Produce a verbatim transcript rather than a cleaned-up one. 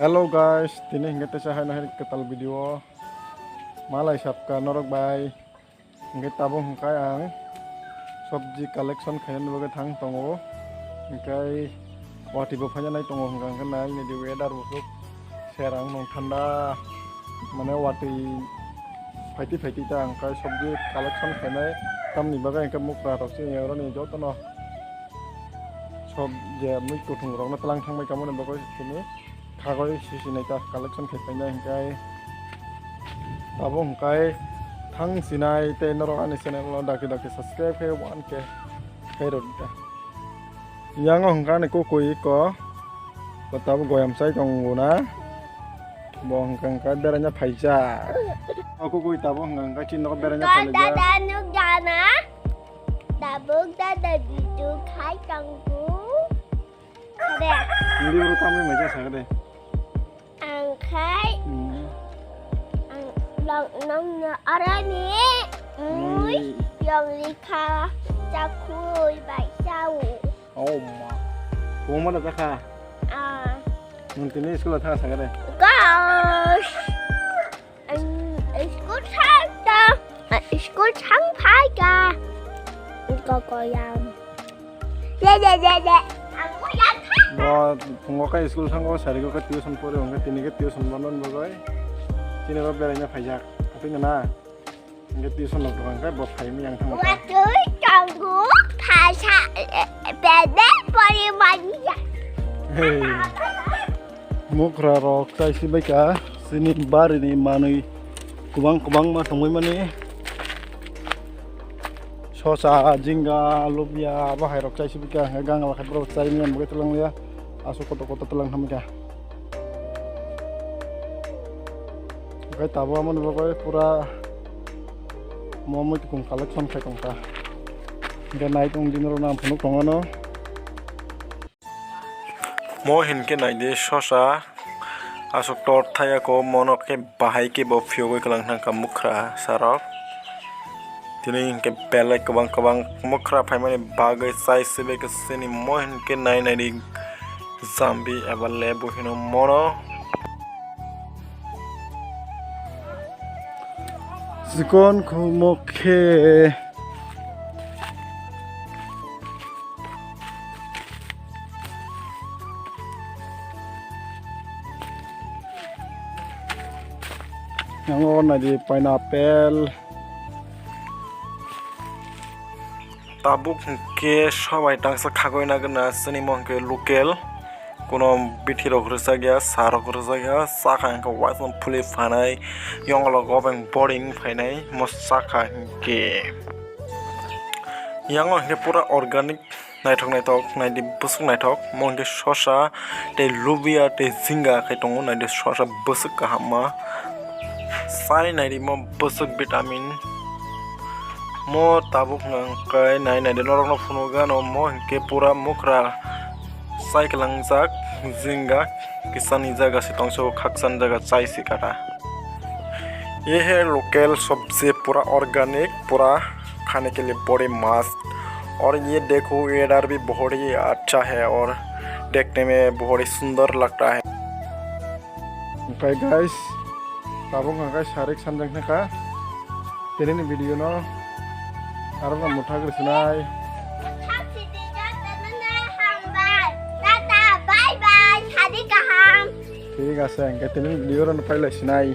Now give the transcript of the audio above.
Hello guys, tini hingke teisa hai nahar kwtal video o malai sapka norok bai. Hingke tabuk hingkai ang sobji collection khaina bagwi thang tongo. Hingkai watwi bo phaina nai tongo hingka hingke nai nini weather bo serang nong thanda mane watwi phaiti phaiti ta hingkai sobji collection khainai tamni bagwi hingke mokra rok chini oroni jotono sob je mui kuthung rokno tlang thangbai tamo ni bagwi sini. Khagoi sisi nai ta collection khai painai hingkai abo hingkai thang sinai tei norok ani channel no dakti dakti subscribe khai one K khai rw ta. Yang o hingka ni kukui ko ko tabuk goyam chai tong bo na bo hingka hingka beraina phaijak o kukui tabuk hingka hingka chini nogo beraina phaijak. Dada nuk jana tabuk dada bidu khai tong bo. Kade. Hindi bro tamai mai jasa kade. Ang khai. Hmm. Ang long nong na arani. Mui. Mui. Yong likha. Chakhui bai chau. Oh ma. Kung mana jaka. Ah. Nung tini school thang sa kade. Gosh. Ang school thang ta, ang school thang phai ka. Ko ko yang. Le le le le. Ang ko yang thang. Bo phungo ka school thango sari ko ka tuition pore hwnga tini ka tuition bondo ni bagwi. Tini ro beraina phaijak. Apin na. Hingke tuition rok tong khe bo phaimi yang thang. Watui tongo phasa bebe pori manya. Hey. Mokra rok chaisi bai ka chini bari ni manui kubang kubang ma tongwi mani sosa jinga lubya bahai rok chaisi bai ka gangla khe borok chai mani bagwi twlang liya asu koto koto twlang thang kha. Oke tabo amoni bagwi pura mo mui tukung collection khai tongkha. Hingke nai tong dino rok nang phunuk tongmano. Mo hinkhe naidi sosa aswk tor thaya ko mono khe bahai khe bo phiyogwi kwlang thangkha mukra sarok. Tini hinkhe belai kwbang kwbang mukra phaimani bagwi chai sibai khe chini mo hinkhe nai naidi jambi eba lebu hino mono. Chikon khumok khe. Yang o naidi pineapple. Tabuk hwnkhe sobai tangsa khagoi nagwna chini mo hwnkhe local. Kuno bithi rok rwchak ya, sa rok rwchak ya, chakha hwnkhe uaisukmung phulwi phanai, yonglo gobeng boring phainai, mo chakha hwnkhe. Yang o hwnkhe pura organic. Naithok naithok, naidi bwswk naithok. Mo hwnkhe sosa tei lubia tei jinga khai tongo, naidi sosa bwswk kahamma. Sai naidi mo bwswk vitamin. Mo tabuk hwnkhe nai naidi norokno phunukgwi ano mo hwnkhe pura mukra chai kwlangjak jinga kisani jaga se tongsa o khakchang jaga chai se kata. ये है लोकल सब्जी, पूरा ऑर्गेनिक, पूरा खाने के लिए बड़ी मस्त। और ये देखो, वेदर भी बहुत ही अच्छा है और देखने में बहुत ही सुंदर लगता है। Oke guys, tabuk hwnkhe sarik sanjak naka tini ni video no aro no mwthagwi sinai. Tata, bye bye, sadi kaham. Thik ase, hwnkhe tini ni video no pailai sinai.